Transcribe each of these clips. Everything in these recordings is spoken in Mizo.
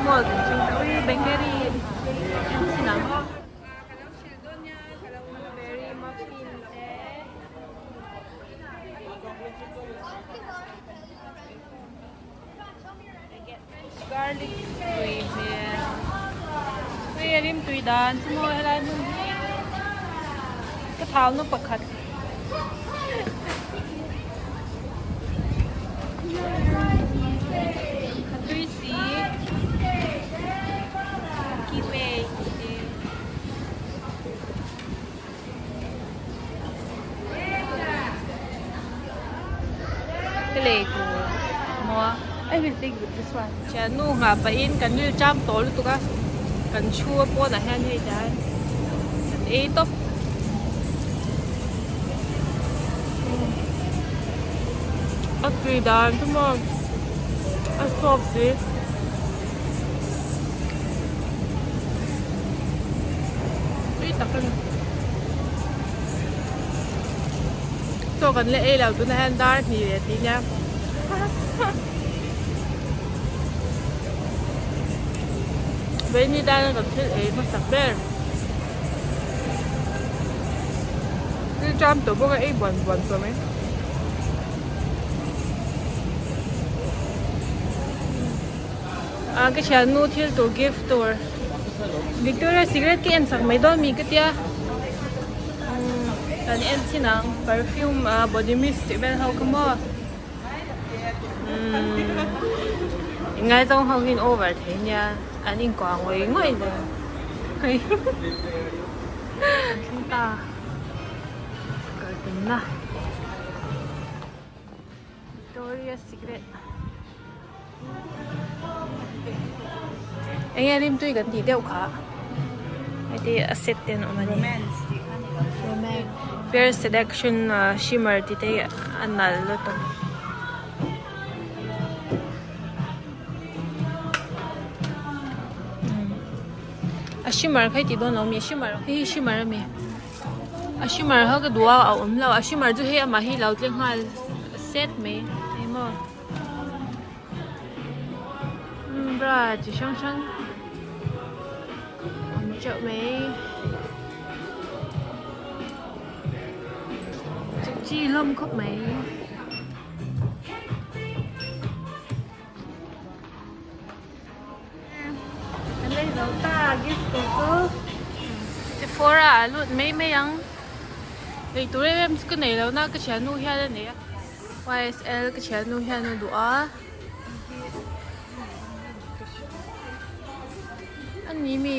Mall kan thleng ta ui bakery en chin ang. Blueberry muffin te. Garlic tui hmel ui a rim tui dan chu maw helai hmun hi ka thau na pakhat a tui si kiwi tih te. Ka lei tur maw a I will take with this one. Thiannu nghah pahin kan ril ṭam tawh lutuk a kan thu a pawnah hian hei ti hian kan ei tawp a tui dan chu maw a soft si. Tui tak a ni. Chaw kan la ei lo tunah hian dar hnih leh tih nia. Vei tan kan thil ei hmasak ber. Thil ṭam tawh bawk a ei buan buan tawh mai. A ka thiannu thil tur gift tur Victoria Secret ka en sak mai dawn mi ka tia kan en chin ang perfume ah body mist tih vel ho kha maw umm ingaizawng ho hi an over thei nia an inkuah ngawih ngawih le ta kal tumna. Victoria Secret Enge rimtui kan tih deuh kha heti a set te an awm a ni Romance tih kha ni lo Romance Fair Seduction shimmer tih te hi a nalh lutuk. A shimmer kha i tih dawn lo mi a shimmer hei hi shimmer a mi. A shimmer kha ka duh a a awm lo a shimmer chu hei amah hi lo tle nghal set mai hei maw umm bra chi hrang hrang awm teuh mai chuk chi hlawm khawp mai. Kan lei zo ta gift tur chu Sephora ah lut mai mai ang ei tur em em chu ka nei lo na ka thiannu hian a nei a Y_S_L ka thiannu hian a duh a a ni mi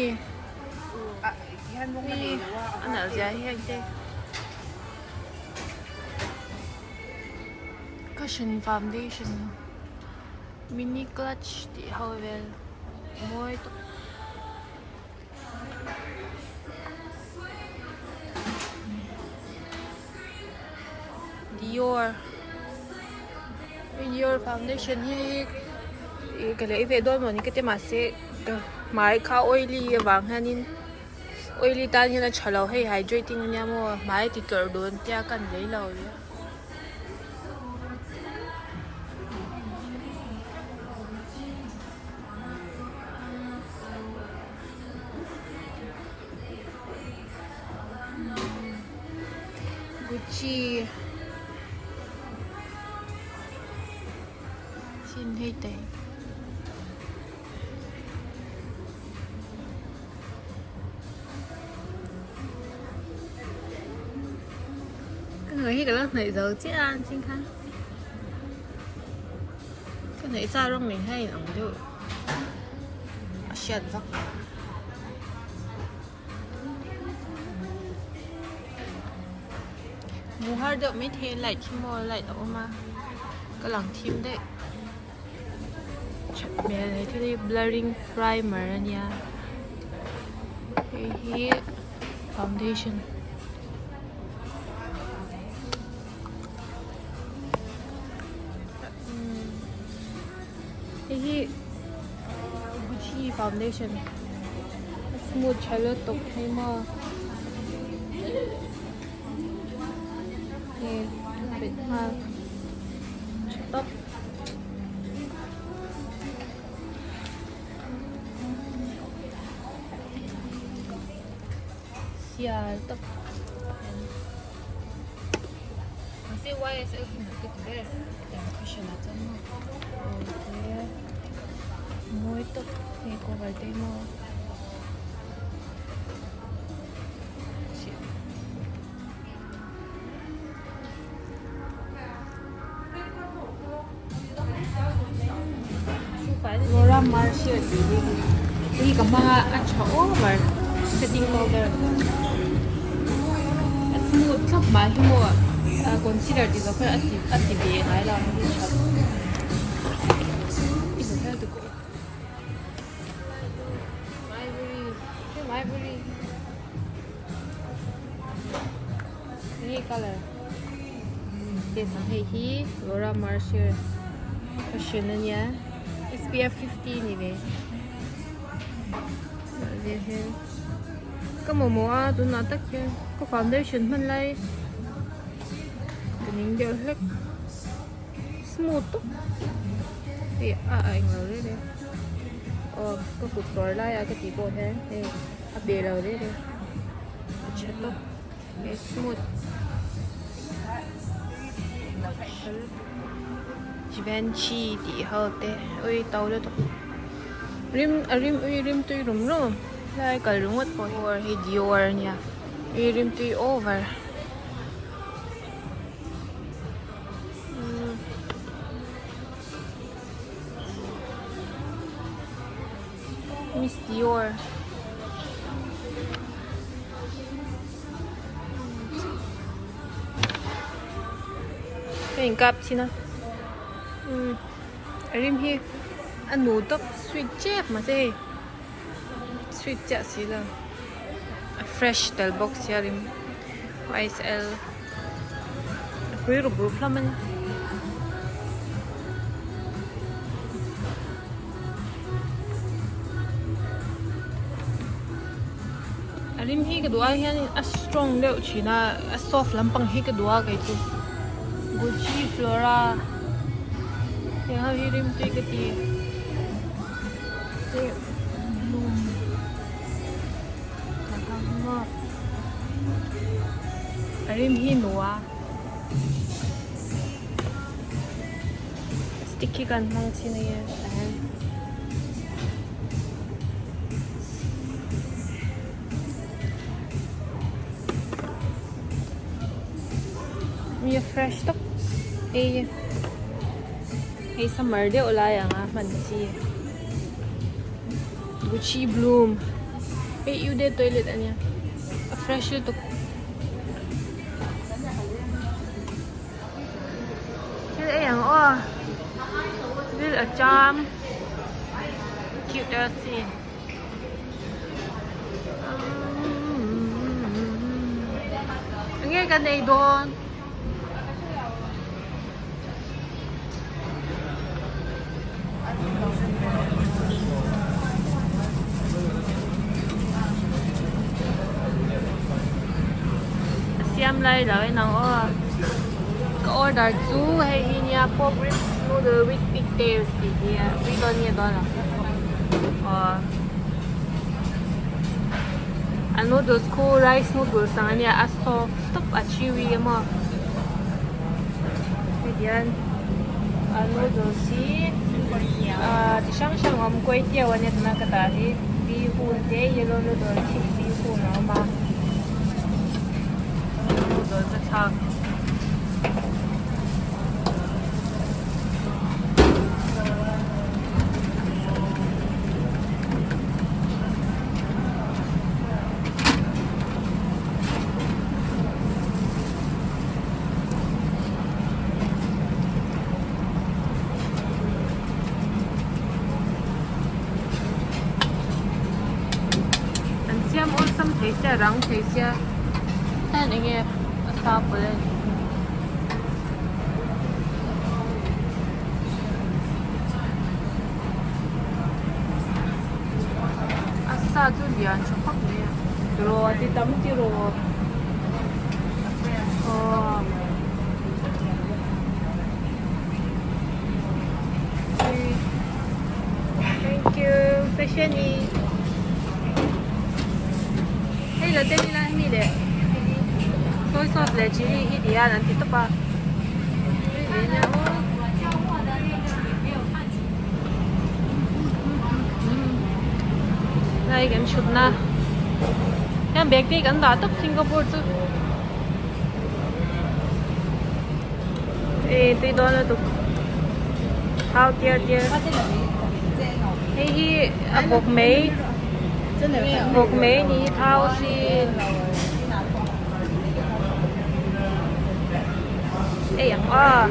a nalh zia hi heng te cushion foundation. Mini clutch tih ho vel mawi tawp. Dior Dior foundation hi ih ka lei ve dawn mawni ka ti mahse ka hmai kha oily avang hianin oily tan hian a tha lo hei hydrating ania maw hmai ti tlawrh dawn tia ka ni lei lo. Gucci chin hei te. Ka người hi ka lo hnaih zo chiah a an chin khan ka hnaih sa rawng nen hian a inang deuh a hriat vak hmuh har deuh maithei light hi maw light a awm a ka lang thim daih. That hmel he thil hi blurring primer a nia hei hi foundation hei hi Gucci foundation a smooth tha lutuk hei maw hei a bet nghal tha tawp. Sial tawp mahse YSL hi nalh ka ti ber hetiang cushion ah chuan maw mawi tawp hei cover te hi maw Laura Mercier tih hi hei ka hmang a a tha over setting powder a smooth thlap mah hi maw a concealer tih zawh khan a ti ve ngai lo ang hi tha Ivory Hei colour test ang hei hi Laura Mercier cushion ania SPF 50 a ni ve ka mamawh a tunah tak hian ka foundation hman lai ka ning deuh hlek smooth tawp hei a a englo reng reng aw ka kut kawr laiah ka tih pawh hian hei a pe lo reng reng a tha tawp. Smooth Givenchy tih ho te ui to lutuk rim a rim ui rim tui rum rum lai kal ringawt pawh hi hei Dior ania ui rim tui over Miss Dior. Ka inkap thin a umm a rim hi a nu tawp sweet tep mahse hei sweet chiah si lo a fresh tel bawk sia rim YSL a pui rup rup hlawm a ni. A rim hi ka duh ai hian a strong deuh thin a a soft lampang hi ka duh a kei chu Gucci Flora heng ho hi rim tui ka ti te bloom a rim hi nua stick hi kan hmang thin a nia tah hian. Mi a fresh tawp hei hei summer deuh lai ang a hman chi Gucci bloom hei eau de toilet ania a fresh lutuk. Thil ei ang aw thil a cham cute asin enge kan ei dawn. A siam lai lo in ang aw ka order chu hei hi nia pork ribs noodle with pig tails tih hi a tui dawn nge dawn lo aw a noodles khu rice noodles ang ania a soft tawp a chewy a maw hei hian a noodles hi ah chi hrang hrang a awm kuai tiau ania tuna ka tah hi bihun te yellow noodle thick bihun a awm a noodles a thlak. An siam awlsam thei sia rang thei sia hian eng nge a sa pawlh a ni. A sa chu lian tha khawp mai a tiraw a ti tam tiraw aw thank you fashion-y hei. Hei la tel ila hemi leh soy sauce leh chilli hi ti hian an ti tawp a. Lai kan thutna hian bag te hi kan dah tawp Singapore chu. Ê tui dawn lutuk thau tiar tiar hei hi a bawk mai bawk mai ni hi thau si ei ang aw.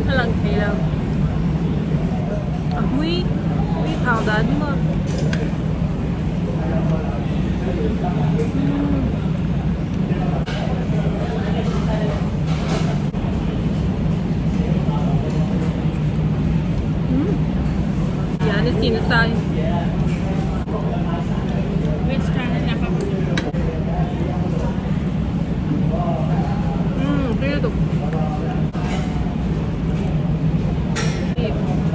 A lang thei lo a hmui hmui phang dan hi maw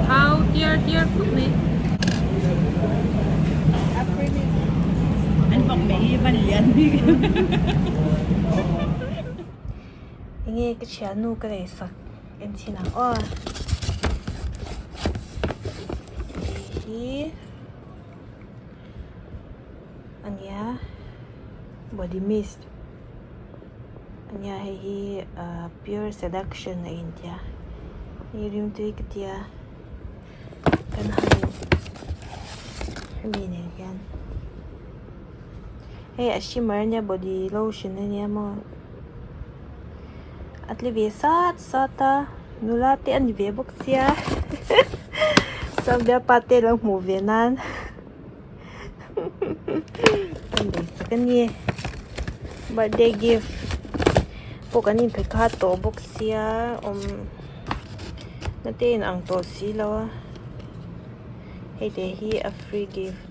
Thau tiar tiar khawp mai. Enge ka thiannu ka lei sak en chhin ang aw. Hei hi a nia body mist. Ania hei hi ahh pure seduction a intia hei rimtui ka tia kan han hemi nen hian hei a shimmer ania body lotion ania maw a tle ve sat sat a nula te a ni ve bawk sia chuan bialpa te lo hmuh ve nan. Kan beisak a ni birthday gift pawh kan inpe kha tawh bawk sia awm na te in ang tawh si lo a hei te hi a free gift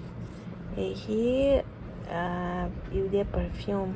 hei hi ahh ude perfume.